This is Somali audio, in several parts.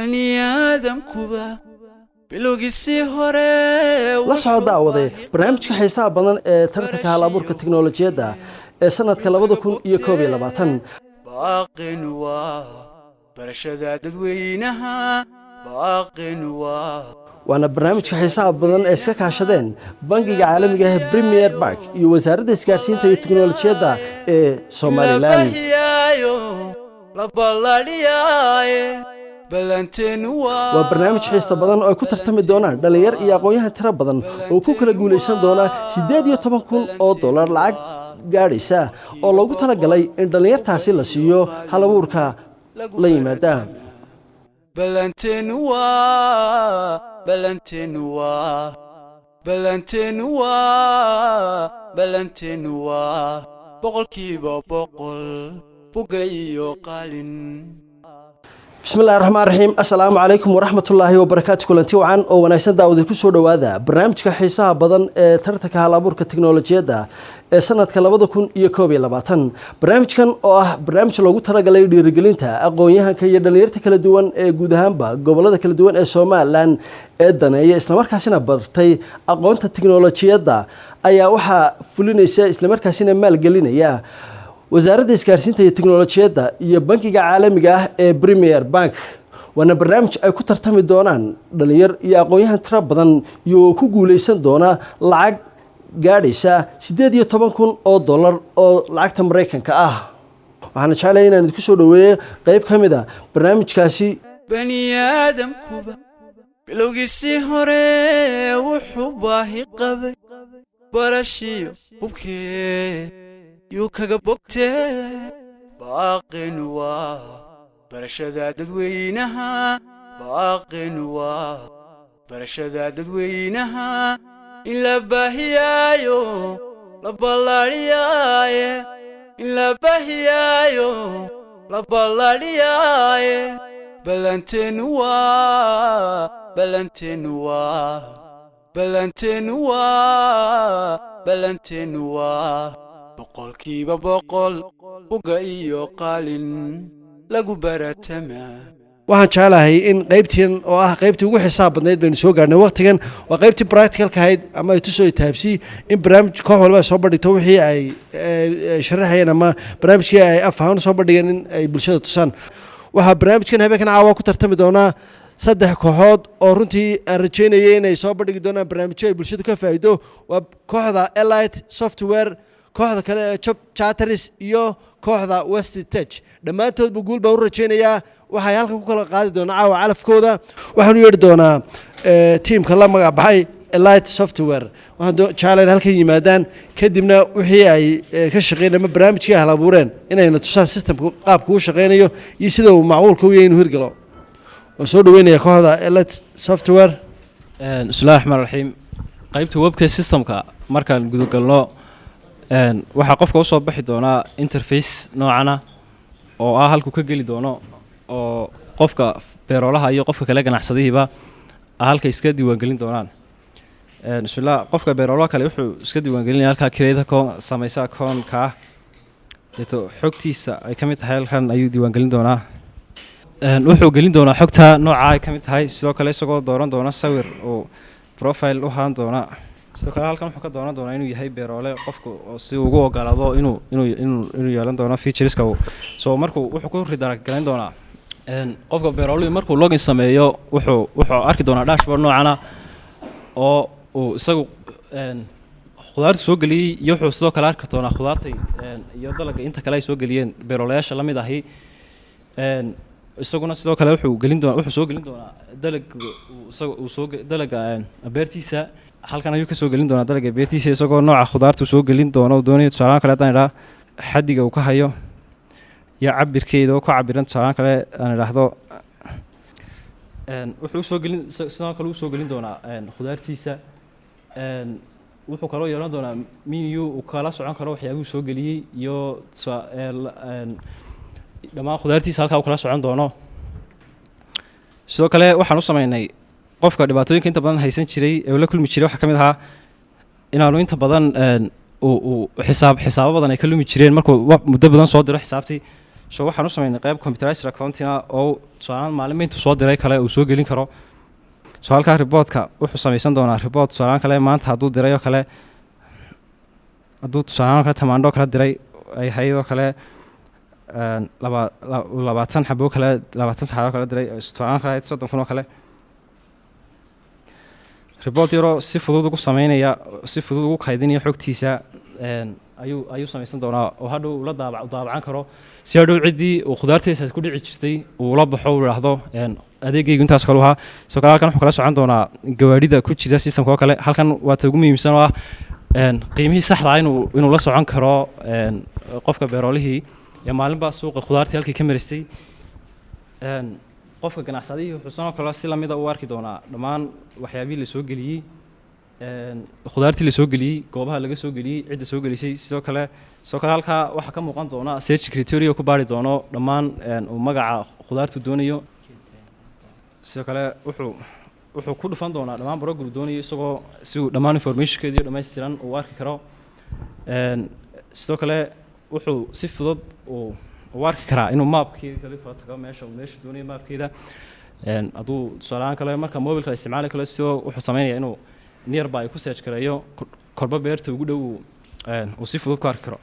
Baniaadamkuba bilowgiisii hore. La soco, daawade, barnaamijka xiisaha badan ee tartanka hal abuurka tiknolojiyadda ee sanadka 2021. Baaqin waa barashada dadweynaha, baaqin waa. Waana barnaamijka xiisaha badan ee iska kaashadeen bangiga caalamiga ah Premier Bank iyo Wasaaradda Isgaarsiinta iyo Tiknolojiyadda ee Somalilan. Bahiyaayo la balladhiyaaye, ballanteenu waa. Waa barnaamij xiisa badan oo ay ku tartami doonaan dhalinyar iyo aqoon-yahan tiro badan oo ku kala guulaysan doona $18,000 lacag gaadhaysa oo loogu talagalay in dhallinyartaasi la siiyo hal abuurka la yimaada. Ballanteenu waa, ballanteenu waa, ballanteenu waa, ballanteenu waa 100% buga iyo qalin. Bismi illahi raxmaan raxiim. Assalaamu calaykum waraxmatullaahi wabarakaatu. Kulanti wacan oo wanaagsan, daawada, kusoo dhowaada barnaamijka xiisaha badan ee tartanka hal abuurka tiknolojiyadda ee sanadka 2021. Barnaamijkan oo ah barnaamij loogu talagalay dhiirigelinta aqoon-yahanka iyo dhalinyarta kala duwan ee guud ahaanba gobolada kala duwan ee Somalilan ee daneeya islamarkaasina bartay aqoonta tiknolojiyadda ayaa waxaa fulinaysa islamarkaasina maalgelinaya Wasaaradda Isgaarsiinta iyo Tiknolojiyadda iyo bankiga caalamiga ah ee Premier Bank. Waana barnaamij ay ku tartami doonaan dhalinyar iyo aqoon-yahan tiro badan iyo ku guuleysan doona lacag gaadhaysa $18,000 oo lacagta Maraykanka ah. Waxaana jeclaya inaan idinku soo dhoweeyo qeyb ka mid a barnaamijkaasi. Baniaadamkuba bilowgiisii hore wuxuu baahi qabay barashiyo hubkee yuu kaga bogtee. Baaqin waa barashada dadweynaha, baaqin waa barashada dadweynaha in la baahiyaayo la ballaadhiyaaye, in la baahiyaayo la ballaadhiyaaye. Ballanteenu waa, ballanteenu waa, ballanteenu waa, ballanteenu waa 100% buga iyo qalin lagu baratamaa. Waxaan jeclahay in qaybtiin oo ah qaybtii ugu xisaab badnayd baynu soo gaarnay waqtigan. Waa qaybtii practicalka ahayd ama ay tusoo taabsi in barnaamij koox walba ay soo bandhigto wixii ay sharaxayeen ama barnaamijkii ay af ahaan soo bandhigeen in ay bulshada tusaan. Waxaa barnaamijkan habeenkan caawa ku tartami doonaa saddex kooxood oo runtii aan rajeynayay inay soo bandhigi doonaan barnaamijyo ay bulshadu ka faa'iido. Waa kooxda Elite Software, kooxda kale ee Job Charters iyo kooxda West Tech. Dhammaantoodba guul baan u rajaynayaa. Waxay halkan ku kala qaadi doonaa caawa calafkooda. Waxaan u yeedhi doonaa tiimka la magac baxay Elite Software. Waxaan jeclayn halkan yimaadaan, kadibna wixii ay ka shaqeyn ama barnaamijkii hal abuureen inayna tusaan, systemka qaabka uu shaqeynayo iyo sida uu macquulka u yahay inuu hirgalo. Waan soo dhaweynaya kooxda Elite Software. Bismillahi raxmaan raxiim. Qaybta webka systemka markaan gudagalno, waxaa qofka usoo baxi doonaa interface noocana oo ah halkuu ka geli doono, oo qofka beeroolaha iyo qofka kale ganacsadihiiba halka iska diiwaangelin doonaan. Bismillah, qofka beeroolaha kale wuxuu iska diiwaangelinaya halkaa create account, samaysa account-ka ah, deeto xogtiisa ay ka mid tahay halkan ayuu diiwaangelin doonaa. Wuxuu gelin doonaa xogta nooca ay ka mid tahay, sidoo kale isagoo dooran doona sawir uu profile u haan doona. Sidoo kale halkan wuxuu ka dooran doonaa inuu yahay beeroole qofku, oo si uu ugu ogolaado inuu yeelan doono featureska uu so markuu wuxuu ku redirect garayn doonaa. Qofka beerooluhu markuu login sameeyo wuxuu arki doonaa dashboard noocana oo uu isagu khudaarta soo geliyey, iyo wuxuu sidoo kale arki doonaa khudaartay iyo dalagga inta kale ay soo geliyeen beeroolayaasha la mid ahi. Isaguna sidoo kale wuxuu soo gelin doonaa dalagga uu isaga uu soo dalagga beertiisa. Halkan ayuu ka soo gelin doonaa dalagga beertiisa, isagoo nooca khudaarta uu soo gelin doono uu doonayo. Tusaalahaan kale haddaan idhaha xaddiga uu ka hayo iyo cabirkeeda oo ka cabiran, tusaalahaan kale aan idhaahdo, wuxuu usoo gelin sidoo kale usoo gelin doonaa khudaartiisa. Wuxuu kaloo yeelan doonaa menu uu kala socon karo waxyaabuhu soo geliyey iyo dhammaan khudaartiisa halkaa uu kala socon doono. Sidoo kale waxaan u sameynay qofka dhibaatooyinka inta badan haysan jiray ee uu la kulmi jiray waxaa ka mid ahaa inaanu inta badan uu xisaabo badan ay ka lumi jireen markuu muddo badan soo diro xisaabtii. So waxaan u sameynay qayb computerized accounting ah oo tusaalahaan maalinba intuu soo diray kale uu soo gelin karo. So halkaa reportka wuxuu samaysan doonaa report, tusaalahaan kale maanta hadduu diray oo kale, hadduu tusaalahaan kale tamaandho kale diray ay hayd oo kale 20 xabo kale, 20 saxaabo kale diray, tusaalahaan kale ahayd 30,000 oo kale, report yaroo si fudud ugu sameynaya, si fudud ugu kaydinaya xogtiisa ayuu samaysan doonaa oo hadhow ula daabacan karo, si hadhow ciddii uu khudaartiisa ku dhici jirtay uu ula baxo, uu idhaahdo adeegaygu intaas kale u ahaa. Sidoo kale halkan wuxuu kala socon doonaa gawaadhida ku jira systemka oo kale. Halkan waa ta ugu muhiimsan oo ah qiimihii saxda ah inuu la socon karo qofka beeroolihii ee maalinba suuqa khudaartii halkii ka marisay. Qofka ganacsadihii wuxuu sanoo kale si lamida u arki doonaa dhammaan waxyaabihii la soo geliyey, khudaartii la soo geliyey, goobaha laga soo geliyey, cidda soo gelisay. Sidoo kale halkaa waxaa ka muuqan doona search criteria ku baari doono dhammaan uu magaca khudaartu doonayo. Sidoo kale wuxuu ku dhufan doonaa dhammaan product doonayo, isagoo si uu dhammaan informationkeedii dhammaystiran uu arki karo. Sidoo kale wuxuu si fudud uu arki karaa inuu maapkeeda kale kala tago meesha doonayo maapkeeda. Hadduu tusaalehaan kale marka mobilka la isticmaali karo, sidoo wuxuu sameynaya inuu nearby ku search gareeyo korba beerta ugu dhow uu si fudud ku arki karo,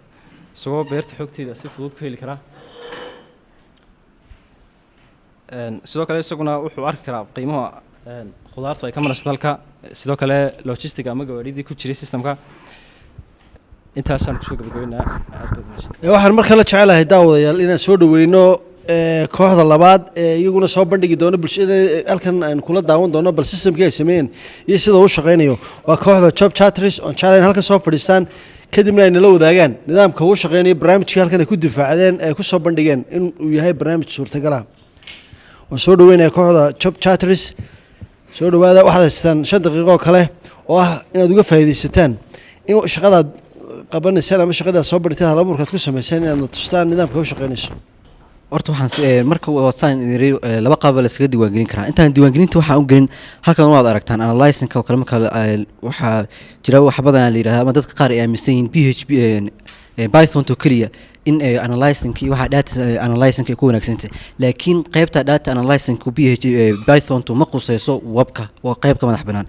isagoo beerta xogteeda si fudud ku heli karaa. Sidoo kale isaguna wuxuu arki karaa qiimaha khudaartu ay ka marayso dalka, sidoo kale logistic ama gawaadhidii ku jiray systemka. Intaasaan kusoo gabagabeynaa. Aad baad mahadsan. Waxaan mar kale jecelahay, daawadayaal, inaan soo dhaweyno kooxda labaad ee iyaguna soo bandhigi doono bulshada halkan aynu kula daawan doono bal systemkii ay sameeyeen iyo sida uu u shaqeynayo. Waa kooxda Job Chatteris on challenge. Halkan soo fadhiistaan, kadibna ay nala wadaagaan nidaamka uu shaqeynayo barnaamijkii halkan ay ku difaacdeen ee ku soo bandhigeen in uu yahay barnaamij suurtagal ah. Waan soo dhaweynaya kooxda Job Chatteris. Soo dhawaada. Waxaad haystaan 5 daqiiqo oo kale oo ah inaad uga faa'iidaysataan in shaqadaad qabanaysaan ama shaqadaad soo bandhigteen, halabuurkaad ku samayseen, inaad na tustaan nidaamka u shaqeynayso. Horta waxaan marka wasaan idin iri, laba qaab baa la iskaga diiwaangelin karaa. Intaan diiwaangelinta waxaan u gelin, halkan waad aragtaan analyzingka oo kale. Marka waxaa jira wax badan la yidhahda ama dadka qaar ay aaminsan yihiin PHP, Python to keliya in analyzing iyo waxa data analyzing ay ku wanaagsantahay, laakiin qaybta data analyzing PH Python to ma quseyso webka, waa qayb ka madax banaan.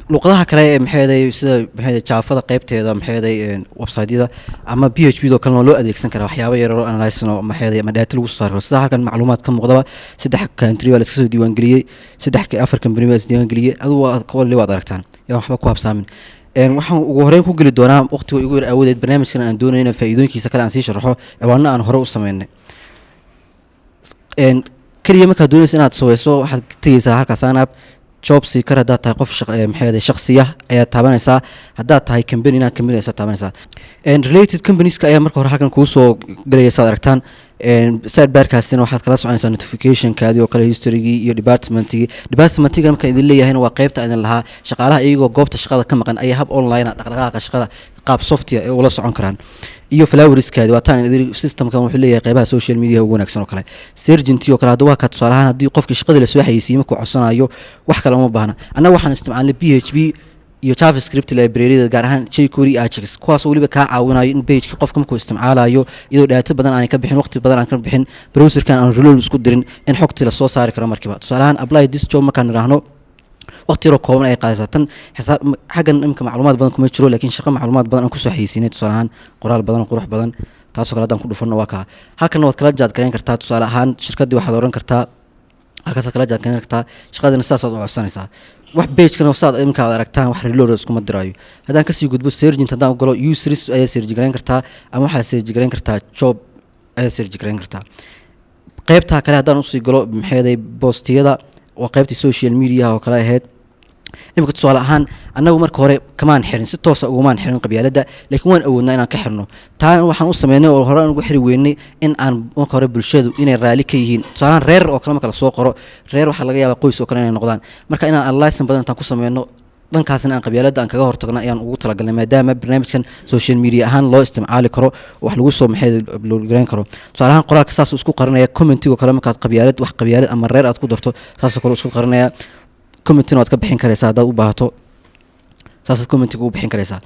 Luqadaha kale ee maxay sida maxay Javada qaybteeda maxay website-yada ama PHP do kalena loo adeegsan karaa waxyaabo yar oo analysis oo maxay ama data lagu soo saaro. Sida halkan macluumaad ka muuqdaba, saddex country baa la iska soo diiwaangeliyey, saddex ka afar company baa is diiwaangeliyey. Adigu waa kuwa waad aragtaan, yaa waxba ku habsaamin. Waxaan ugu horeyn ku geli doonaa waqtiga igu yar aawadeed barnaamijkan aan doonayo inaan faa'iidooyinkiisa kale aan sii sharaxo ciwaano aan hore u sameynay. Keliya markaad doonaysa inaad saweyso, waxaad tegeysaa halka sign up job seeker. Haddaad tahay qof maxay shakhsiya ayaad taabanaysaa, haddaad tahay company inaad company ayaad taabanaysaa. Related companieska ayaa marka hore halkan kuu soo gelaya, saad aragtaan. Sidebarkaasina waxaad kala soconaysaa notificationkaadii oo kale, historygii iyo departmentigii. Departmentiga markaan idin leeyahayna waa qaybta idin lahaa shaqaalaha iyagoo goobta shaqada ka maqan ayaa hab online ah dhaqdhaqaaqa shaqada qaab software ay ula socon karaan. Iyo followerskaadi waa taan idin systemkan wuxuu leeyahay qeybaha social media ugu wanaagsan oo kale. Searchintii oo kale hadda waa ka tusaale ahaan haddii qofkii shaqadii lasoo xayeysiiyey markuu codsanayo, wax kale uma baahna. Annaga waxaan isticmaalnay PHP iyo JavaScript libraryada, gaar ahaan jQuery iyo Ajax, kuwaas oo weliba kaa caawinayo in pageka qofka markuu isticmaalayo iyadoo data badan aanay ka bixin, waqti badan aan ka bixin, browserkan aan reload isku dirin, in xogtii lasoo saari karo markiiba. Tusaale ahaan apply this job markaan idhaahno, waqti yaroo kooban ay qaadaysaa. Tan xisaab xaggan imika macluumaad badan kuma jiro, laakiin shaqo macluumaad badan aan kusoo xayeysiinay, tusaale ahaan qoraal badan oo qurux badan, taasoo kale haddaan ku dhufanno waa kaa. Halkanna waad kala jaad garayn kartaa. Tusaale ahaan shirkaddii waxaad oran kartaa, halkaasaad kala jaad garan kartaa, shaqadina sidaasaad u codsanaysaa. Wax pagekana saad imika aad aragtaan wax reload iskuma diraayo. Haddaan kasii gudbo searching, haddaan galo users ayaa search garayn kartaa ama waxaad search garayn kartaa job ayaa search garayn kartaa. Qaybtaa kale haddaan usii galo maxeeday postiyada, waa qaybtii social media oo kale ahayd. Imika tusaale ahaan annagu marka hore kamaan xirin, si toosa ugumaan xirin qabyaaladda, laakiin waan awoodnaa inaan ka xirno. Taana waxaan u sameynay oo hore aan ugu xiri weynay in aan marka hore bulshadu inay raali ka yihiin. Tusaalehaan reer oo kale marka lasoo qoro reer, waxaa laga yaabaa qoys oo kale inay noqdaan. Marka inaan analysis badan intaan ku sameyno dhankaasna aan qabyaaladda aan kaga hortagno ayaan ugu talagalnay, maadaama barnaamijkan social media ahaan loo isticmaali karo, wax lagu soo maxay upload gareyn karo. Tusaale ahaan qoraalka saas isku qarinaya. Commentigo kale markaad qabyaalad, wax qabyaalad ama reer aad ku darto, saasoo kale isku qarinaya. Commentina waad ka bixin karaysaa haddaad u baahato, saasaad commentiga u bixin karaysaa.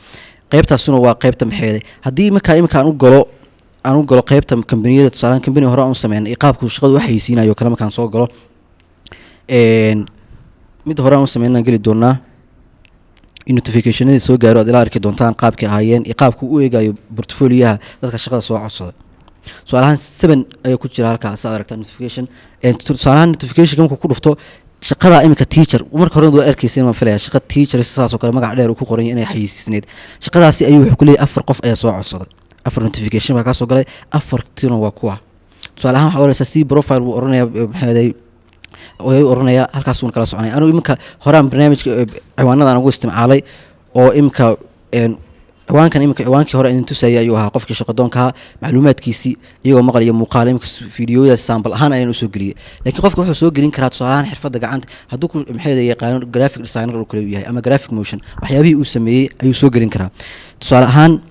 Qaybtaasuna waa qaybta maxeeday. Haddii markaa imika aan u galo Aan u galo qeybta kambaniyada, tusaalahaan kambani hore aan u sameynay iyo qaabku shaqadu u xayeysiinayo kale markaan soo galo. Mid hore aan u sameynaan geli doonaa in notificationadii soo gaaro aad ila arki doontaan qaabkay ahaayeen iyo qaabku u eegayo portfolioyaha dadka shaqada soo codsada. Tusaalahaan seven ayaa ku jira halkaas, aad aragtaa notification. Tusaalahaan notificationka markuu ku dhufto shaqada imika teacher, marka hore waa arkeysa inaan filaya shaqa teacher saas oo kale magac dheer uu ku qoran yahay inay xayeysiisneyd shaqadaasi, ayuu wuxuu ku leeyahay afar qof ayaa soo codsaday, afar notification baa kaasoo galay, afartina waa kuwa. Tusaale ahaan waxaa oranaysaa si profile buu oranaya, maxay ahaday ayuu oranaya, halkaasuuna kala soconaya. Anigu iminka horaan barnaamijka ciwaanada aan ugu isticmaalay oo iminka ciwaankan, iminka ciwaankii hore idin tusayay ayuu ahaa, qofkii shaqadoonka macluumaadkiisii iyagoo maqal iyo muuqaal. Iminka fiidiyoyadaas sample ahaan ayaan usoo geliyey, laakiin qofka wuxuu soo gelin karaa tusaale ahaan xirfadda gacanta hadduu ku maxay ahaday yaqaano graphic designer oo kale uu yahay ama graphic motion, waxyaabihii uu sameeyey ayuu soo gelin karaa tusaale ahaan.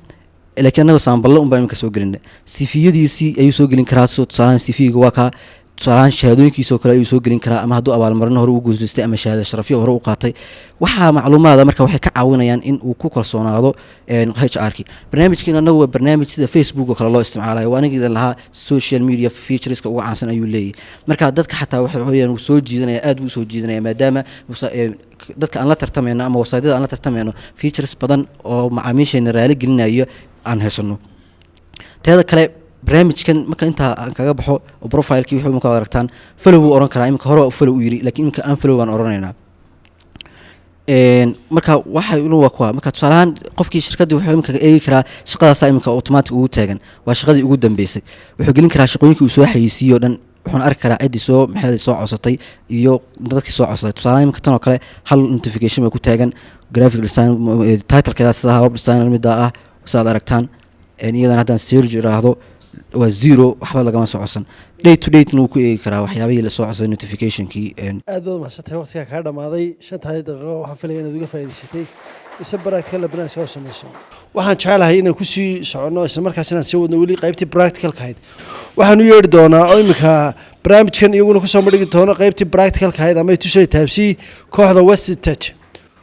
Laakiin annaga sample unbaa iminka soo gelinay. CV-yadiisii ayuu soo gelin karaa. So tusaalahaan CV-ga waa kaa. Tusaalahaan shahaadooyinkiisa oo kale ayuu soo gelin karaa, ama hadduu abaalmarino hore u guulaystay ama shahaado sharafyo hore u qaatay. Waxaa macluumaada marka waxay ka caawinayaan in uu ku kalsoonaado HR-kii. Barnaamijkiina annagu waa barnaamij sida Facebook oo kale loo isticmaalayo. Waa aniga idin lahaa social media featureska ugu caansan ayuu leeyahay. Marka dadka xataa waxa weeyaan wuu soo jiidanaya, aad buu usoo jiidanaya, maadaama dadka aan la tartamayno ama website-yada aan la tartamayno features badan oo macaamiisheena raali gelinayo aan haysano. Teeda kale, barnaamijkan marka intaa aan kaga baxo oo profilekii wuxuu imika aragtaan, follow buu oran karaa. Imika hore follow u yiri, laakiin imika unfollow baan oranaynaa. Marka waxa waa kuwa marka tusaale ahaan qofkii shirkaddii wuxuu imika eegi karaa shaqadaasaa imika automatic ugu taagan, waa shaqadii ugu dambeysay. Wuxuu gelin karaa shaqooyinkii uu soo xayeysiiyey oo dhan, wuxuuna arki karaa ciddii soo maxay soo codsatay iyo dadkii soo codsaday. Tusaale imika tan oo kale hal notification baa ku taagan, graphic design, titlekeeda sida web designer middaa ah sidaad aragtaan. Iyadan haddaan search iraahdo waa zero, waxba lagama soo codsan. Day to date wuu ku eegi karaa waxyaabihii lasoo codsaday notificationkii. Aad baad umahadsantay, waqtigaa kaa dhamaaday. 5-taadii daqiiqo waxaan filaya inaad uga faa'iidaysatay isa practical barnaamijka oo samayso. Waxaan jecelahay inaan kusii soconno, isla markaas inaan sii wadno weli qaybtii practicalka ahayd. Waxaan u yeedhi doonaa oo imika barnaamijkan iyaguna kusoo madhigi doono qaybtii practicalka ahayd ama tusay taabsii kooxda West Touch.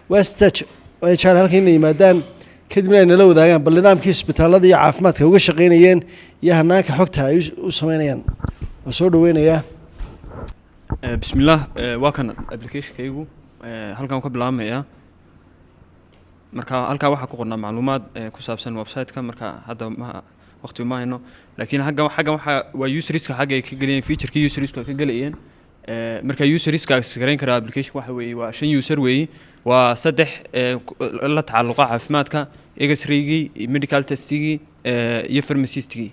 West Touch waan jecelahay halkan inay yimaadaan, kadibna ay nala wadaagaan bal nidaamkii isbitaalada iyo caafimaadka uga shaqaynayeen iyo hanaanka xogta ay u sameynayaan. Waan soo dhaweynayaa. Bismillaah. Waa kan applicationkaygu. Halkan ka bilaabmaya. Marka halkaa waxaa ku qornaa macluumaad ku saabsan website-ka. Marka hadda ma waqti ma hayno, laakiin xaggan waxaa waa userska xagga ay ka gelayeen, feature-kii usersku ay ka gelayeen. Marka userska access garayn karaa application waxa weeye waa shan user weeye. Waa saddex la tacalluqa caafimaadka, x-raygii, medical testigii iyo pharmacistgii,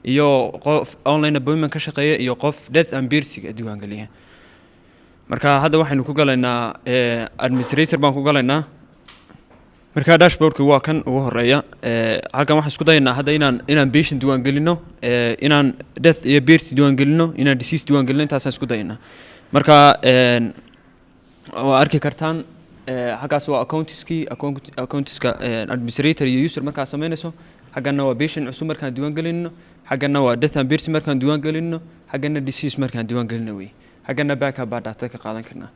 iyo qof online appointment ka shaqeeya, iyo qof death and birthga diiwaangeliya. Marka hadda waxaynu ku galaynaa administrator baan ku galaynaa. Marka dashboardki waa kan ugu horeeya. Halkan waxaan isku dayaynaa hadda inaan patient diiwaan gelino, inaan death iyo birth diiwaan gelino, inaan disease diiwaan gelino. Intaasaan isku dayaynaa. Marka waa arki kartaan, xaggaas waa accountiskii, accountiska administrator iyo user markaa samaynayso. Xaggana waa patient cusub markaan diiwaan gelinno, xaggana waa death and birth markaan diiwaan gelinno, xaggana disease markaan diiwaan gelino wey, xaggana backup baa data ka qaadan karnaa.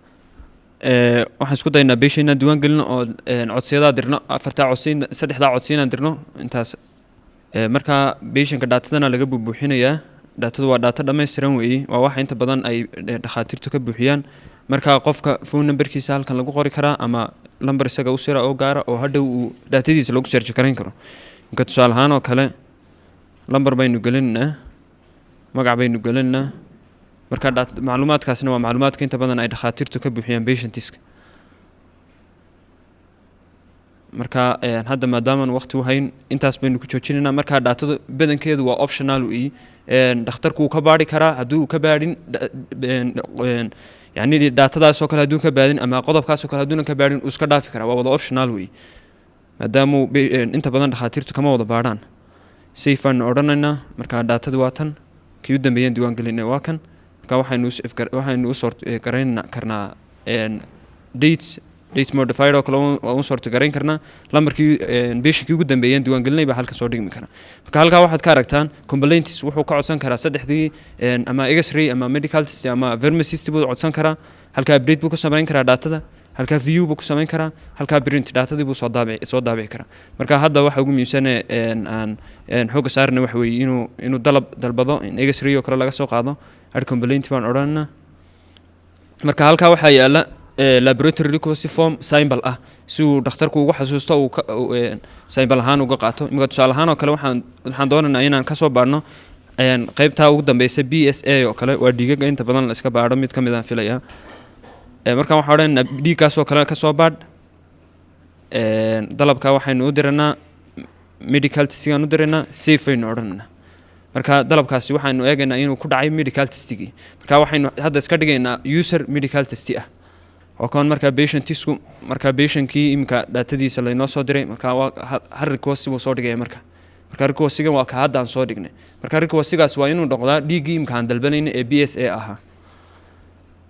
Waxaan isku daynaa patient inaan diiwaan gelino oo codsiyadaa dirno, afartaa codsi, saddexdaa codsi inaan dirno intaas. Marka patientka datadana laga buubuuxinayaa. Datadu waa data dhammaystiran weeye, waa waxa inta badan ay dhakhaatiirtu ka buuxiyaan. Marka qofka phone numberkiisa halkan lagu qori karaa ama lambar isaga u sira oo gaara oo hadhow uu datadiisa lagu search garayn karo. Marka tusaale ahaan oo kale lambar baynu gelinaynaa, magac baynu gelinaynaa. Marka macluumaadkaasna waa macluumaadka inta badan ay dhakhaatiirtu ka buuxiyaan patientiska. Marka hadda maadaamaan waqti u hayn, intaas baynu ku joojinaynaa. Marka datadu badankeedu waa optional weeyi. Dhakhtarku wuu ka baadhi karaa. Haddii uu ka baadhin yacni datadaas oo kale hadduu ka baadhin ama qodobkaas oo kale hadduuna ka baadhin, uu iska dhaafi karaa. Waa wada optional weeyi, maadaama inta badan dhakhaatiirtu kama wada baadhaan. Save baanu odhanaynaa. Marka datadu waa tan, kii u dambeeyaan diiwaan gelinay waa kan. Marka waxaynu u sort garayn karnaa dates, date modified oo kale waan u sort garayn karnaa. Lambarkii patientkii ugu dambeeyaan diiwaan gelinay baa halka soo dhigmi kara. Marka halkaa waxaad ka aragtaan complaints. Wuxuu ka codsan karaa saddexdii ama x-ray ama medical test ama pharmacist buu codsan karaa. Halka update buu ku samayn karaa datada. Halkaa view buu ku samayn karaa, halkaa print datadii buu soo daabici karaa. Marka hadda waxa ugu muhiimsan aan xoogga saarna waxa weeye inuu dalab dalbado, in x-ray oo kale laga soo qaado. Add complaint baan odhanaa. Marka halkaa waxaa yaala laboratory request form symbol ah, si uu dhakhtarku ugu xasuusto, uu symbol ahaan uga qaato. Imika tusaale ahaan oo kale waxaan doonaynaa inaan kasoo baadhno qaybtaa ugu dambeysa, PSA oo kale. Waa dhiigaga inta badan la iska baadho mid ka mid aan filayaa. Markaan waxaan odhanaynaa dhiiggaas oo kale kasoo baadh. Dalabka waxaynu u diranaa medical testigaan u diraynaa. Save aynu odhanaynaa. Marka dalabkaasi waxaynu eegaynaa inuu ku dhacay medical testigii. Marka waxaynu hadda iska dhigaynaa user medical test ah oo kan markaa patientisku, markaa patientkii iminka datadiisa laynoo soo diray. Marka waa hal request buu soo dhigaya. Marka requestigan waa ka hadda aan soo dhignay. Marka requestigaas waa inuu noqdaa dhiiggii imika aan dalbanayna ee PSA ahaa.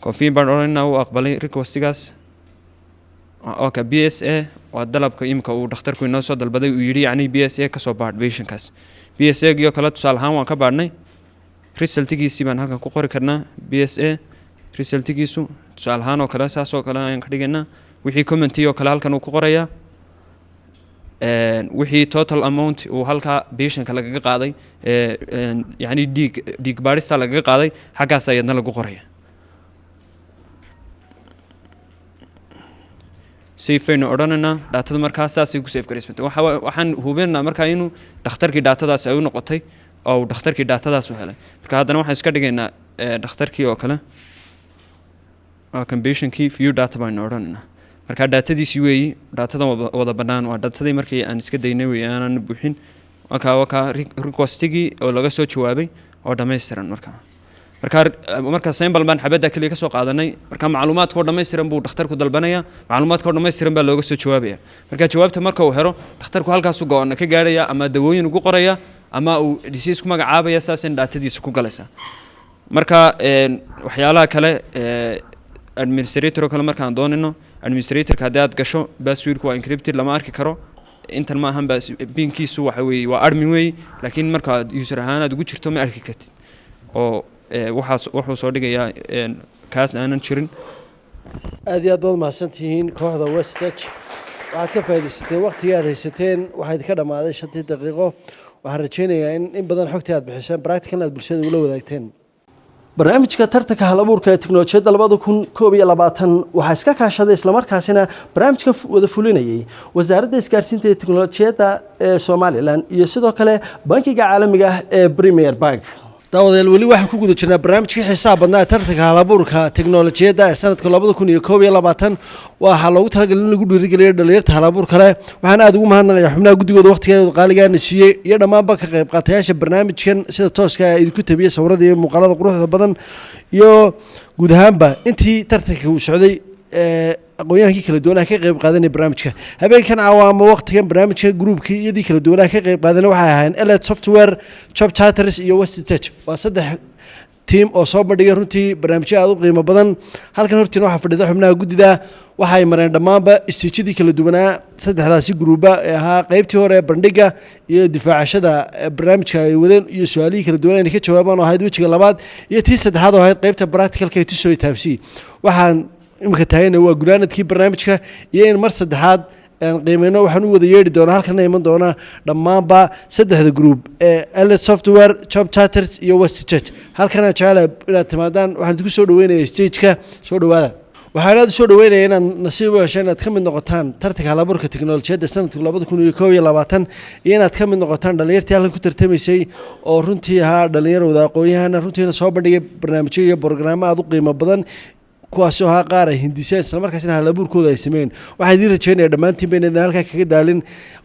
Confirm baan odhanaynaa. Uu aqbalay requestigaas. Okay, PSA waa dalabka imika uu dhakhtarku inoo soo dalbaday, uu yidhi yacni PSA kasoo baadh patientkaas. PSA gii oo kale tusaale ahaan waan ka baadhnay. Resultigiisii baan halkan ku qori karnaa. PSA resultigiisu tusaale ahaan oo kale saas oo kale ayaan ka dhigaynaa. Wixii commenti oo kale halkan uu ku qorayaa. Wixii total amount uu halkaa patientka lagaga qaaday, yacni dhiig baadhista lagaga qaaday, xaggaas ayadna lagu qoraya. Save aynu odhanaynaa. Datada markaa saasay ku save garaysmantay. Waxaan hubinaynaa markaa inuu dhakhtarkii datadaas ay u noqotay oo uu dhakhtarkii datadaas u helay. Marka haddana waxaan iska dhigaynaa dhakhtarkii oo kale. Waa kan patientkii. View data baynu odhanaynaa. Marka datadiisii weeyi, datadan wada bannaan waa datadii markii aan iska daynay wey, aanan buuxin. Wakaa requestigii oo laga soo jawaabay oo dhammaystiran. Marka symbol baan xabadda keliya ka soo qaadanay. Marka macluumaadka oo dhammaystiran buu dhakhtarku dalbanaya, macluumaadka oo dhammaystiran baa looga soo jawaabaya. Marka jawaabta marka uu helo dhakhtarku, halkaasuu go-aana ka gaarhaya, ama dawooyin ugu qoraya ama uu disease ku magacaabaya. Saasina datadiisa ku galaysa. Marka waxyaalaha kale, administrator oo kale markaan doonayno, administratorka haddii aad gasho, passwordku waa encrypted, lama arki karo. Intan ma ahan pinkiisu waxa weeye waa admin weeye, laakiin marka user ahaan aad ugu jirto ma arki kartid oo waxaas wuxuu soo dhigayaa kaas aanan jirin. Aad iyo aad baad mahadsantihiin kooxda Westech. Waxaad ka faaidaysateen waqtigii aad haysateen. Waxaa idinka dhammaaday 5-tii daqiiqo. Waxaan rajaynayaa in badan xogtii aad bixiseen practical aad bulshada ula wadaagteen. Barnaamijka tartanka hal abuurka ee tiknolojiyadda 2021 waxaa iska kaashaday, islamarkaasina barnaamijka wada fulinayay Wasaaradda Isgaarsiinta ee Tiknolojiyadda ee Somaliland iyo sidoo kale bankiga caalamiga ah ee Premier Bank. Daawadayaal, weli waxaan ku guda jirnaa barnaamijkii xiisaha badnaa ee tartanka halabuurka teknolojiyadda ee sanadka 2021. Waxaa loogu talagalay in lagu dhiirigeliyo dhalinyarta halabuurka leh. Waxaan aada ugu mahadnaqayaa xubnaha guddigooda waqtigeeda qaaligaana siiyey iyo dhammaanba ka qayb qaatayaasha barnaamijkan sida tooska ah idinku tabiyey sawirada iyo muuqaalada quruxda badan, iyo guud ahaanba intii tartanka uu socday aqoon-yahankii kala duwanaha ka qayb qaadanaya barnaamijka. Habeenkan caawa ama waqtigan barnaamijka groupkii iyadii kala duwanaha ka qayb qaadanaya waxay ahaayeen Elet Software, Job Charters iyo West Tech. Waa saddex team oo soo bandhigay runtii barnaamijyo aada u qiimo badan. Halkan hortiina waxaa fadhida xubnaha guddida. Waxay mareen dhammaanba stageyadii kala duwanaa saddexdaasi gruuba ee ahaa qeybtii hore bandhiga iyo difaacashada barnaamijka ay wadeen iyo su-aalihii kala duwan inay ka jawaabaan oo ahayd wejiga labaad, iyo tii saddexaad oo ahayd qeybta practicalka ee tusoo taabsi. Waxaan imika taagana waa gunaanadkii barnaamijka iyo in mar saddexaad aan qiimeyno. Waxaan u wada yeedhi doonaa, halkana iman doona dhammaanba saddexda group ee Elet Software, Job Charters iyo West Church. Halkan aan jecelahay inaad timaadaan. Waxaan idinku soo dhaweynaya stageka. Soo dhawaada. Waxaan aada u soo dhaweynaya inaad nasiib u hesho inaad ka mid noqotaan tartanka halabuurka teknolojiyadda sanadka 2021 iyo inaad ka mid noqotaan dhalinyartii halkan ku tartamaysay oo runtii ahaa dhalinyar wada aqoon-yahana, runtiina soo bandhigay barnaamijyo iyo borogaraamo aada u qiimo badan, kuwaasoo ahaa qaar ay hindiseen islamarkaasina halabuurkooda ay sameeyeen. Waxaan idiin rajeynaya dhammaantiinba inaydin halkaa kaga daalin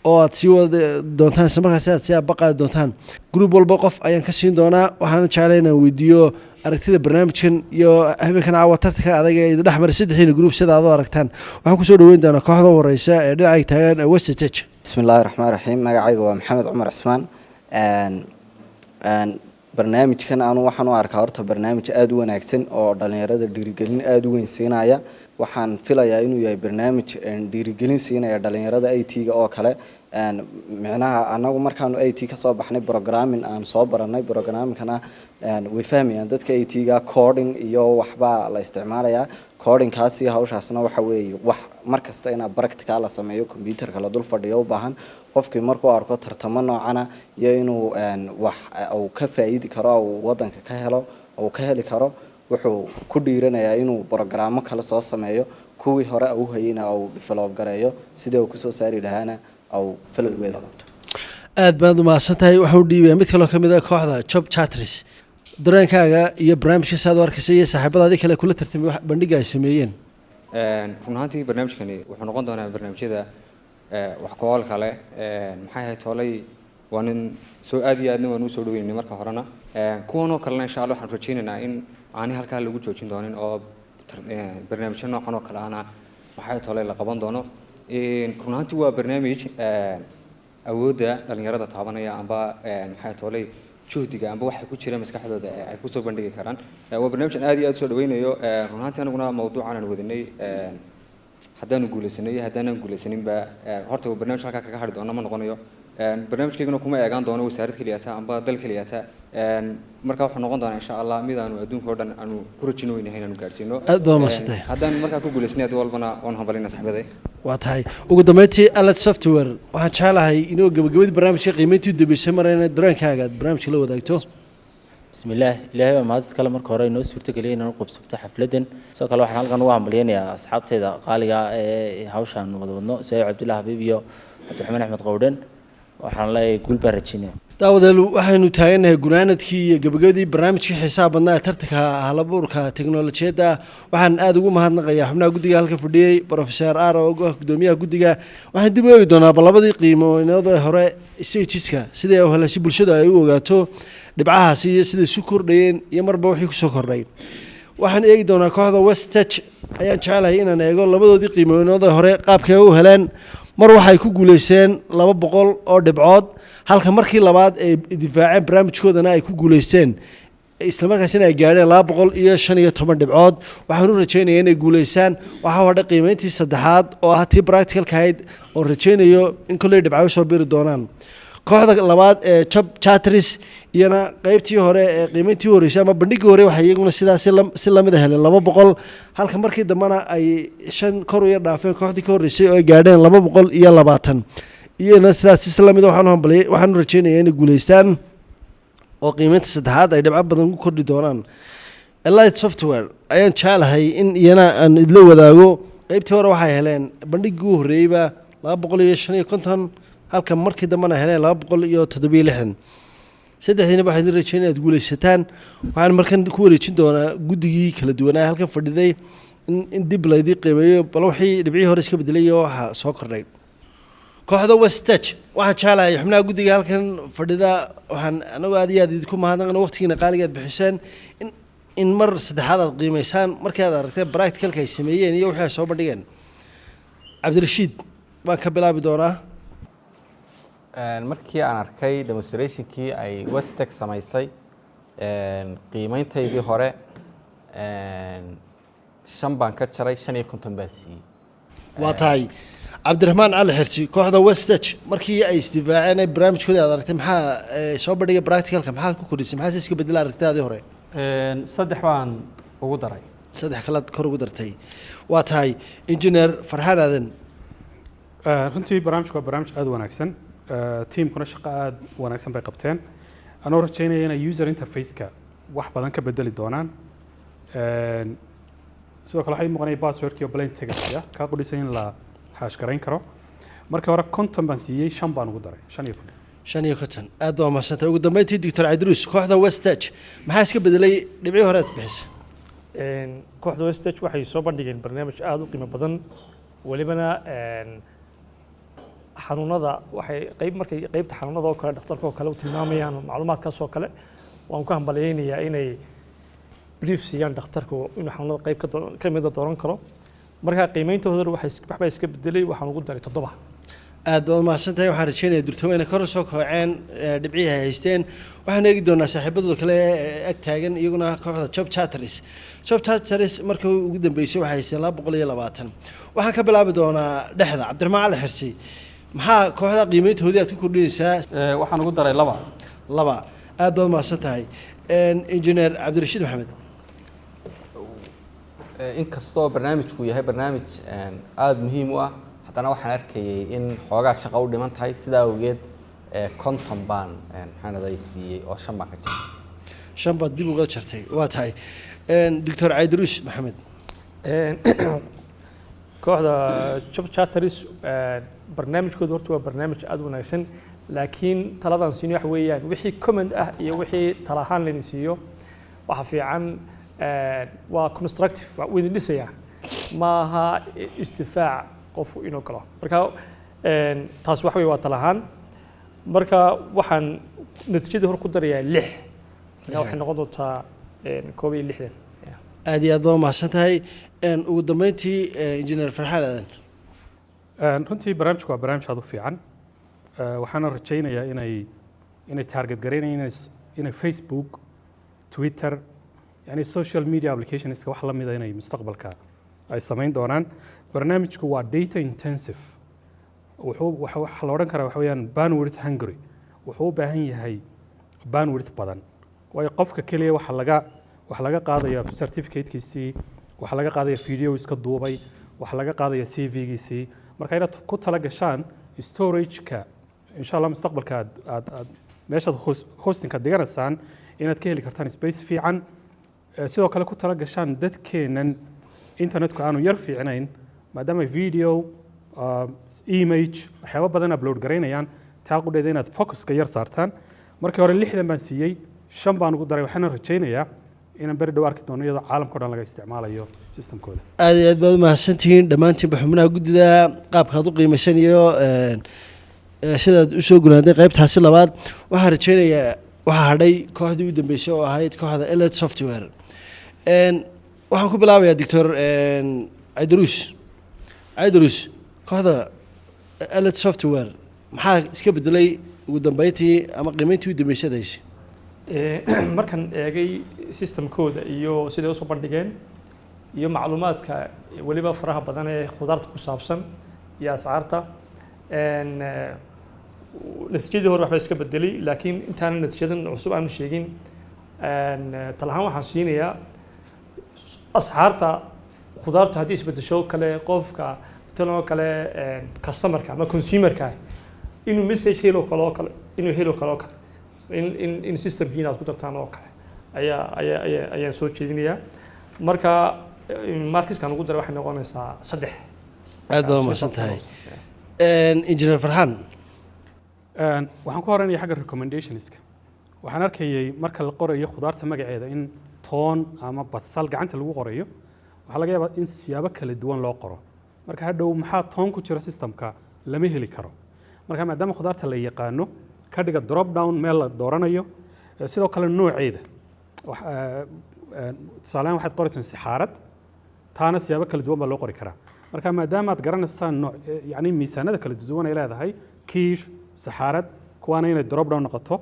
oo aad sii wadi doontaan, islamarkaasi aad sii abaqaadi doontaan. Group walba qof ayaan ka siin doonaa. Waxaan jeclay inaan weydiiyo aragtida barnaamijkan iyo habeenkan caawa tartankan adag ee idin dhex maray saddexdiina group sida aad u aragtaan. Waxaan kusoo dhaweyn doonaa kooxda horeysa ee dhinacay taagan ee West Tech. Bismi illaahi raxmaan raxiim. Magacayga waa Maxamed Cumar Cismaan. Barnaamijkan anu waxaan u arkaa horta barnaamij aada u wanaagsan oo dhalinyarada dhiirigelin aada u weyn siinaya. Waxaan filayaa inuu yahay barnaamij dhiirigelin siinaya dhalinyarada IT-ga oo kale. Micnaha anagu markaanu IT kasoo baxnay, programming aan soo baranay, programmingkana way fahmayaan dadka IT-ga, coding iyo waxbaa la isticmaalayaa. Codingkaas oo kale Codingkaas iyo hawshaasna waxa weeye wax mar kasta inaa practical la sameeyo, computerka la dul fadhiyo u baahan. Qofkii markuu arko tartamo noocana iyo inuu wax uu ka faa'iidi karo, uu wadanka ka helo, uu ka heli karo, wuxuu ku dhiiranayaa inuu programmo kale soo sameeyo, kuwii hore uu hayeyna uu develop gareeyo, sidii uu kusoo saari lahaana uu falal qabto. Aad baad umahadsan tahay. Waxaan u dhiibayaa mid kaloo ka mid ah kooxda Job Chatris. Dareenkaaga iyo barnaamijka saad u arkaysa iyo saaxiibadaadii kale kula tartamay wax bandhiga ay sameeyeen? Run ahaantii barnaamijkani wuxuu noqon doonaa barnaamijyada wax ku oolka leh. Maxay ahayd toolay, waa nin soo aad iyo aadna waan usoo dhaweynay marka horena. Kuwan oo kalena insha Allah waxaan rajaynaynaa in aanay halkaa lagu joojin doonin oo barnaamijyo noocan oo kale ahna, maxay toolay, la qaban doono. Run ahaantii waa barnaamij awoodda dhalinyarada taabanaya amba, maxay toolay, juhdiga amba waxa ku jira maskaxdooda ee ay kusoo bandhigi karaan. Waa barnaamij aan aad iyo aad usoo dhaweynayo. Run ahaantii anaguna mawduucan aan wadanay, haddaanu guulaysanay iyo haddaanan guulaysaninba, horta waa barnaamij halkaa kaga hadhi doona ma noqonayo. Barnaamijkayguna kuma eegaan doono wasaarad keliyata amba dal keliyata. Marka wuxuu noqon doonaa insha Allah mid aanu adduunka oo dhan aanu ku rajin weynahay inaanu gaadhsiino. Aad baa umahadsantahay. Haddaan markaa ku guulaysanay ad walbana waan hambalina saxbaday. Waa tahay. Ugu dambeyntii Alert Software, waxaan jeclahay inuu gabagabadii barnaamijka qiimeyntii u dambeysay marayna dareenkaaga aad barnaamijka la wadaagto. Bismillaah, ilaahay baa mahad iskale marka hore inoo suurtageliyay inaan u qabsabto xafladan. Sidoo kale waxaan halkan ugu hambalyeynayaa asxaabteyda qaaliga ah ee hawshaan wada wadno, Suhayb Cabdullahi Habiib iyo Cabdiraxmaan Axmed Qowdhen. Waxaan leeyahay guul baan rajeynaya. Daawadeel, waxaynu taagannahay gunaanadkii iyo gabagabadii barnaamijkii xiisaha badnaa ee tartanka halabuurka teknolojiyadda. Waxaan aada ugu mahadnaqayaa xubnaha guddiga halka fadhiyey, Professor R oo ah gudoomiyaha guddiga. Waxaan dib u eegi doonaa bal labadii qiimoinood ee hore stageska sidai ay u heleen, si bulshada ay u ogaato dhibcahaasi iyo siday isu kordhayeen iyo marba wixii kusoo kordhay. Waxaan eegi doonaa kooxda West Tech. Ayaan jecelahay inaan eego labadoodii qiimoinood ee hore qaabkay u heleen. Mar waxay ku guuleysteen 200 oo dhibcood, halka markii labaad ay difaaceen barnaamijkoodana ay ku guuleysteen, islamarkaasina ay gaadheen 215 dhibcood. Waxaan u rajaynayaa inay guuleysaan. Waxaa hadhay qiimeyntii saddexaad oo ah tii practicalka ahayd, oon rajaynayo in kolley dhibco usoo biri doonaan. Kooxda labaad ee Job Chatris iyana qeybtii hore ee qiimeyntii horeysay ama bandhigii hore waxay iyaguna sidaas si lamid a heleen 200, halka markii dambena ay shan kor u yar dhaafeen kooxdii ka horreysay oo ay gaadheen 220. Iyana sidaas si lamid a waxaan u hambaliyay, waxaan u rajaynayaa inay guuleystaan oo qiimeynta saddexaad ay dhibco badan ku kordhi doonaan. Elite Software ayaan jeclahay in iyana aan idla wadaago. Qeybtii hore waxay heleen bandhigii ugu horreeyeyba 255, halka markii dambena heleen 267. Saddexdiina waxaan idin rajeynaya inaad guuleysataan. Waxaan markan ku wareejin doonaa guddigii kala duwanaa halkan fadhiday in dib laydii qiimeeyo bal wixii dhibcihii hore iska bedelay iyo waxa soo kordhay. Kooxda West Tech, waxaan jeclahay xubnaha guddiga halkan fadhida, waxaan anagu aad iyo aad idinku mahadnaqna waqtigiina qaaliga aad bixiseen in mar saddexaad aad qiimeysaan markii aad aragteen practicalka ay sameeyeen iyo wixii ay soo bandhigeen. Cabdirashiid baan ka bilaabi doonaa. Markii aan arkay demonstrationkii ay Westec samaysay, qiimeyntaydii hore 5 baan ka jaray, 55 baan siiyey. Waa tahay. Cabdiraxmaan Cali Xirsi, kooxda Westech markii ay isdifaaceen ee barnaamijkoodii aad aragtay, maxaa soo bandhigay practicalka, maxaa ku kordhisay, maxaa se iska bedelay aragtidaadii hore? 3 baan ugu daray. Saddex kalaad kor ugu dartay. Waa tahay. Engineer Farxaan Aadan. Runtii barnaamijku waa barnaamij aada u wanaagsan. Teamkuna shaqo aada u wanaagsan bay qabteen, anoo rajaynaya inay user interface-ka wax badan ka bedeli doonaan. Sidoo kale waxay muuqanaya passwordkii oo plain text ah kaa qudhisay in la hash garayn karo. Markii hore 50 baan siiyey, 5 baan ugu daray, 55. 55, aad baa mahadsantahay. Ugu dambeyntii Doctor Cabdiruus, kooxda Westech maxaa iska bedelay dhibcii hore aad bixisay? Kooxda Westech waxay soo bandhigeen barnaamij aada u qiimo badan. Welibana xanuunada waxay qayb markay qaybta xanuunada oo kale dhakhtarka oo kale u tilmaamayaan macluumaadkaas oo kale, waan ku hambalyaynayaa inay brief siiyaan dhakhtarku inuu xanuunada qayb ka mida dooran karo. Marka qiimeyntoodana waxay waxbaa iska bedelay, waxaan ugu daray 7. Aad baad umahadsantahay. Waxaan rajeynaya durtamo inay kor soo kaceen dhibcihii ay haysteen. Waxaan eegi doonaa saaxiibadooda kale ee ag taagan iyaguna, kooxda Job Chatris. Job Chatris markii ugu dambeysay waxay haysteen 220. Waxaan ka bilaabi doonaa dhexda. Cabdiraxmaan Cali Xirsi, maxaa kooxda qiimeyntoodii aad ku kordhinaysaa? Waxaan ugu daray 2. 2, aad baad umahadsan tahay. Engineer Cabdirashiid Maxamed. Inkastoo barnaamijku yahay barnaamij aada muhiim u ah, haddana waxaan arkayay in xoogaa shaqa u dhiman tahay. Sidaa awgeed 50 baan, maxaan aday, siiyey oo 5 baan ka jaray. 5 baad dib uga jartay. Waa tahay. Doctor Caydaruus Maxamed. Kooxda Job Charters, barnaamijkooda horta waa barnaamij aada u wanaagsan, laakiin taladan siino waxa weeyaan wixii comment ah iyo wixii tala ahaan laydin siiyo waxa fiican waa constructive, waa uu idin dhisayaa, maaha istifaac qofku inuu galo. Marka taas waxa weye waa tala ahaan. Marka waxaan natiijadii hore ku darayaa 6. Marka waxay noqon doontaa 61. Aad iyo aad baa umahadsan tahay. Ugu dambeyntii, Injineer Farxaan Aadan. Runtii barnaamijku waa barnaamij aad u fiican. Waxaana rajaynayaa inay target garaynayaan inay Facebook, Twitter, yani social media applicationska wax la mida inay mustaqbalka ay samayn doonaan. Barnaamijku waa data intensive. Wuxuu waxa la odhan karaa waxa weeyaan bandwidth hungry. Wuxuu u baahan yahay bandwidth badan, waayo qofka keliya waxa laga qaadaya certificatekiisii, waxaa laga qaadaya video iska duubay, waxaa laga qaadaya CV-giisii. Marka inaad ku tala gashaan storage-ka, insha Allah, mustaqbalka aad meeshaad hostingka dhiganaysaan inaad ka heli kartaan space fiican. Sidoo kale ku tala gashaan dadkeennan internetku aanu yar fiicnayn, maadaama video, image, waxyaabo badan upload garaynayaan, taa qudheeda inaad focuska yar saartaan. Markii hore 60 baan siiyey, 5 baan ugu daray. Waxaana rajaynayaa inaan beri dhow arki doono iyadoo caalamka o dhan laga isticmaalayo systemkooda. Aad iyo aad baad umahadsantihiin dhammaantiinba, xubnaha guddida, qaabkaad u qiimaysan iyo sidaad usoo gunaanday qaybtaasi labaad. Waxaan rajeynayaa waxaa hadhay kooxdii u dambeysay oo ahayd kooxda Elite Software. Waxaan ku bilaabayaa Doctor Caydaruus. Caydaruus, kooxda Elite Software maxaa iska bedelay ugu dambeyntii ama qiimeyntii u dambeysay haysay? Markaan eegay systemkooda iyo siday usoo bandhigeen iyo macluumaadka weliba faraha badan ee khudaarta ku saabsan iyo ascaarta, natiijadii hore waxba iska bedelay, laakiin intaanan natiijadan cusub aanan sheegin, talahaan waxaan siinayaa asxaarta khudaartu haddii isbedesho kale, qofka matalan oo kale customerka ama consumerka inuu message helo kale oo kale, inuu helo kale oo kale in systemkiina aad ku dartaan oo kale ayaa ayaan soo jeedinayaa. Marka markiskan ugu daray waxay noqonaysaa 3. Aad baa umahadsan tahay, Engineer Farxaan. Waxaan ku horeynaya xagga recommendationska. Waxaan arkayay marka la qorayo khudaarta magaceeda in toon ama basal gacanta lagu qorayo, waxaa laga yaabaa in siyaabo kala duwan loo qoro. Marka hadhow maxaa toon ku jira systemka lama heli karo. Marka maadaama khudaarta la yaqaano, ka dhiga drop down meel la dooranayo. Sidoo kale nooceeda, tusaalehaan waxaad qoraysaan sixaarad, taana siyaabo kala duwan baa loo qori karaa. Marka maadaama aad garanaysaan nooc, yacni miisaanada kala duwan ay leedahay, kiish, saxaarad, kuwaana inay drop down noqoto.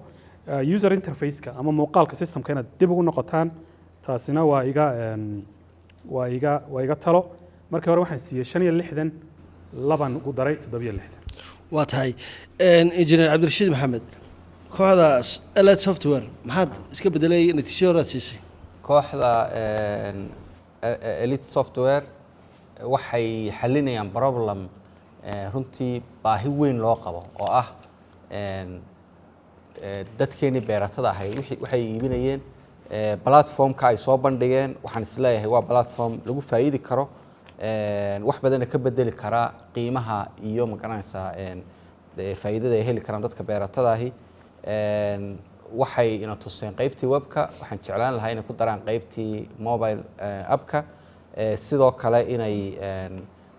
User interface-ka ama muuqaalka systemka inaad dib ugu noqotaan, taasina waa iga talo. Markii hore waxaan siiyey 65, 2-an ugu daray, 67. Waa tahay. Engineer Cabdirashiid Maxamed, kooxda Elite Software maxaad iska bedelay natiijo horaad siisay? Kooxda Elite Software waxay xalinayaan problem runtii baahi weyn loo qabo oo ah dadkeenii beeratada ahayd waxay iibinayeen. Platformka ay soo bandhigeen waxaan isleeyahay waa platform lagu faa'iidi karo, wax badanna ka bedeli karaa qiimaha iyo, magaranaysaa, faa'iidada ay heli karaan dadka beeratada ahi. Waxay ina tuseen qaybtii webka. Waxaan jeclaan lahaa inay ku daraan qaybtii mobile appka. Sidoo kale inay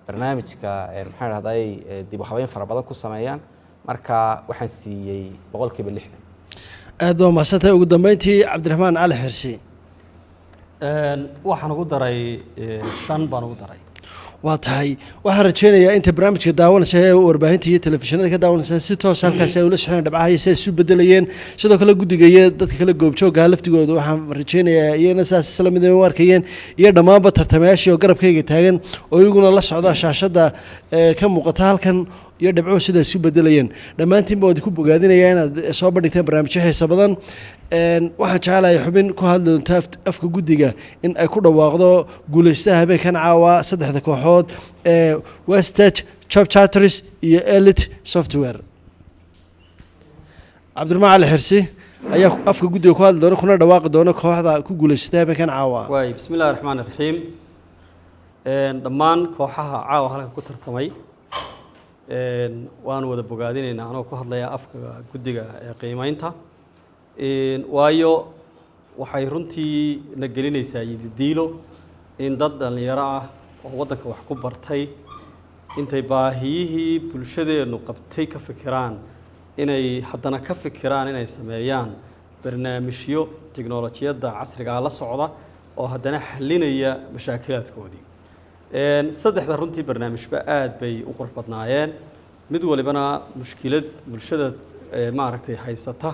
barnaamijka, maxaan idhahday, dib u habeyn fara badan ku sameeyaan. Marka waxaan siiyey 60%. Aad baa mahadsantahay. Ugu dambeyntii, Cabdiraxmaan Cali Xirsi. Waxaan ugu daray 5 baan ugu daray. Waa tahay. Waxaan rajeynayaa inta barnaamijka daawanaysa ee warbaahinta iyo telefishinada ka daawanaysa si toos halkaasi ay ula socdeen dhabcaha iyo si ay isu bedelayeen. Sidoo kale guddiga iyo dadka kale goobjoogga laftigooda waxaan rajeynayaa iyagana sidaas isla mid ay u arkayeen, iyo dhammaanba tartamayaashii oo garabkayga taagan oo iyaguna la socda shaashadda ee ka muuqata halkan. Iyo dhibcuhu sida isu bedelayeen, dhammaantiinba waad ku bogaadinayaa inaad soo bandhigteen barnaamijyo xiisa badan. Waxaan jecelahay xubin ku hadli doonta afka guddiga in ay ku dhawaaqdo guuleystaha habeenkan caawa, saddexda kooxood ee Westech, Job Charters iyo Elite Software. Cabdiraxmaan Cali Xirsi ayaa afka guddiga ku hadli doona kuna dhawaaqi doona kooxda ku guuleysatay habeenkan caawa. Waay, bismi illahi raxmaan raxiim. Dhammaan kooxaha caawa halkan ku tartamay waanu wada bogaadinaynaa, anoo ku hadlaya afka guddiga ee qiimeynta, waayo waxay runtii na gelinaysaa yididiilo in dad dhallinyaro ah oo waddanka wax ku bartay intay baahiyihii bulshadeennu qabtay ka fikiraan, inay haddana ka fikiraan inay sameeyaan barnaamijyo tiknolojiyadda casrigaa la socda oo haddana xallinaya mashaakilaadkoodii. Saddexda runtii barnaamijba aad bay u qurux badnaayeen. Mid walibana mushkilad bulshada maaragtay haysata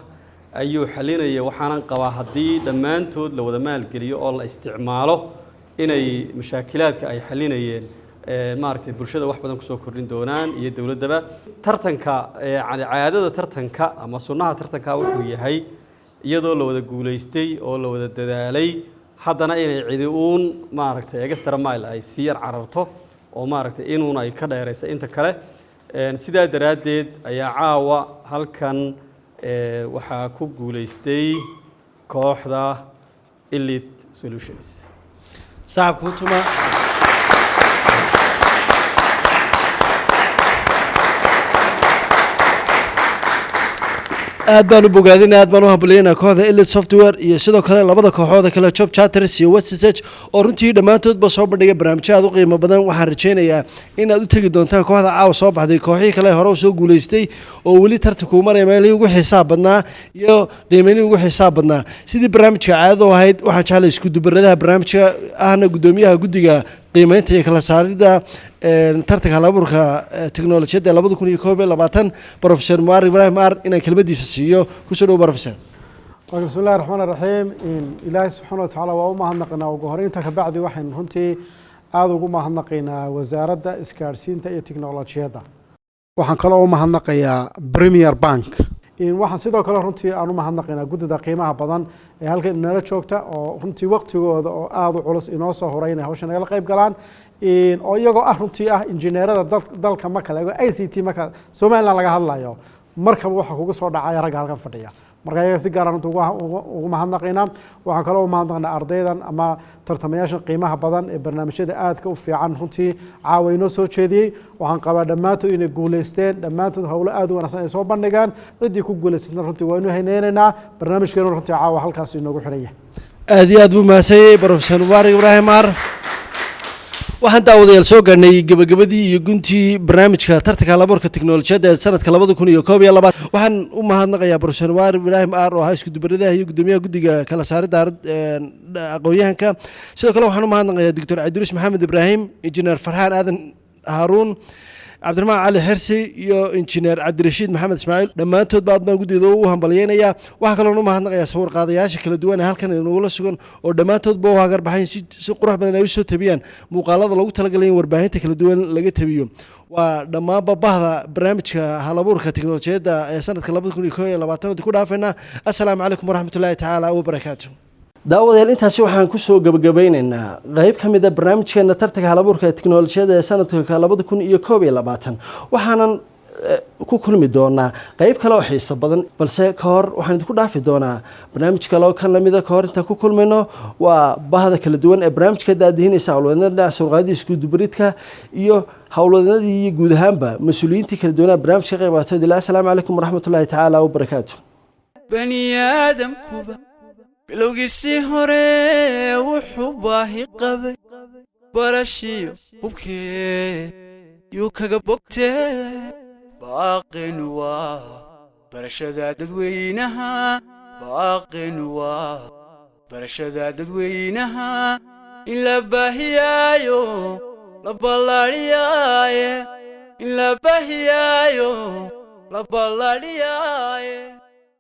ayuu xalinaya. Waxaanan qabaa haddii dhammaantood la wada maalgeliyo oo la isticmaalo inay mashaakilaadka ay xalinayeen maaragtay bulshada wax badan kusoo kordhin doonaan iyo dowladdaba. Tartanka yani caadada tartanka ama sunnaha tartanka wuxuu yahay, iyadoo la wada guulaystay oo la wada dadaalay, haddana inay cidi uun maaragtay extra mile ay sii yar cararto oo maaragtay inuun ay ka dheeraysa inta kale. Sidaa daraaddeed ayaa caawa halkan waxaa ku guulaystay kooxda Elite Solutions. Sacabka u tuma. Aad baan u bogaadinay, aad baan u hambalyeynaa kooxda Elite Software iyo sidoo kale labada kooxood kale, Job Charters iyo Westech, oo runtii dhammaantoodba soo bandhigay barnaamijyo aad u qiimo badan. Waxaan rajaynayaa inaad u tegi doontaan kooxda caawa soo baxday, kooxihii kale hore u soo guulaystay oo weli tartanku maraya meelihii ugu xiisaha badnaa iyo qiimeynihii ugu xiisaha badnaa. Sidii barnaamijka caadada u ahayd, waxaan jeclay isku dubaradaha barnaamijka ahna guddoomiyaha guddiga qiimeynta iyo kala saaridda tartanka halabuurka teknolojiyadda 2021, Professor Mubarak Ibraahim Ar, inaan kelmadiisa siiyo. Kusoo dhow, Professor. بسم الله الرحمن الرحيم. إن إلهي سبحانه وتعالى waa u mahadnaqaynaa ugu horeynta. Ka bacdi waxaynu runtii aada ugu mahadnaqaynaa Wasaaradda Isgaadhsiinta iyo Tiknolojiyadda. Waxaan kaloo u mahadnaqayaa Premier Bank. In waxaan sidoo kale runtii aan u mahadnaqaynaa guddida qiimaha badan ee halkan inala joogta oo runtii waqtigooda oo aada u culus inoo soo horay inay hawsha nagala qayb galaan, oo iyagoo ah runtii ah injineerada dalka. Marka la eego ICT, marka Somaliland laga hadlayo, markaba waxaa kugu soo dhacaya ragga halkan fadhiya. Marka iyaga si gaar ah runtii ugu mahadnaqaynaa. Waxaan kaloo u mahadnaqaynaa ardaydan ama tartamayaashan qiimaha badan ee barnaamijyada aadka u fiican runtii caawa inoo soo jeediyey. Waxaan qabaa dhammaantood inay guulaysteen, dhammaantood howlo aad u wanaagsan ay soo bandhigaan. Ciddii ku guulaysatna runtii waa inuu hayneynaynaa. Barnaamijkeenu runtii caawa halkaas inoogu xidhan yahay. Aad iyo aad buu mahadsan Professor Mubaarak Ibraahim Ar. Waxaan daawadayaal soo gaarnay gabagabadii iyo guntii barnaamijka tartanka halabuurka teknolojiyadda ee sanadka 2021. Waxaan u mahadnaqayaa Professor Mubaarak Ibraahim Ar oo ahaa isku-dubaradaha iyo guddoomiyaha guddiga kala saaridda aqoon-yahanka. Sidoo kale waxaan u mahadnaqayaa Doctor Cabdiruus Maxamed Ibraahim, Injineer Farxaan Aadan Haaruun, Cabdiraxmaan Cali Xirsi iyo Injineer Cabdirashiid Maxamed Ismaaciil. Dhammaantood ba aad baan guddida u hambalyeynayaa. Waxaa kaloon u mahadnaqayaa sawir qaadayaasha kala duwan ee halkan inagula sugan oo dhammaantoodba u hagar baxayn si qurux badan ay usoo tabiyaan muuqaalada loogu talagalay in warbaahinta kala duwan laga tabiyo. Waa dhammaanba bahda barnaamijka halabuurka teknolojiyadda ee sanadka 2021 ku dhaafayna. Assalaamu calaykum waraxmatullaahi tacaala wabarakaatu. Daawadayaal, intaasi waxaan kusoo gabagabeyneynaa qeyb ka mid a barnaamijkeena tartanka halabuurka teknolojiyadda ee sanadka 2021. Waxaanan ku kulmi doonaa qeyb kale oo xiiso badan, balse ka hor waxaan idinku dhaafi doonaa barnaamij kale oo kan lamida. Ka hor intaan ku kulmayno, waa bahda kala duwan ee barnaamijka daadihinaysa, howlwadeenada dhinaca sawirqaadida, iskudubaridka iyo howlwadeenadii iyo guud ahaanba mas-uuliyiintii kala duwanaa barnaamijka ka qayb qaatay. Asalaamu calaykum waraxmatullaahi tacaala wabarakaatu. Bani aadamkuba bilowgiisii hore wuxuu baahi qabay barashiyo hubkee yuu kaga bogtee. Baaqinu waa barashada dadweynaha, baaqinu waa barashada dadweynaha in la baahiyaayo, la ballaadhiyaaye, in la baahiyaayo, la ballaadhiyaaye.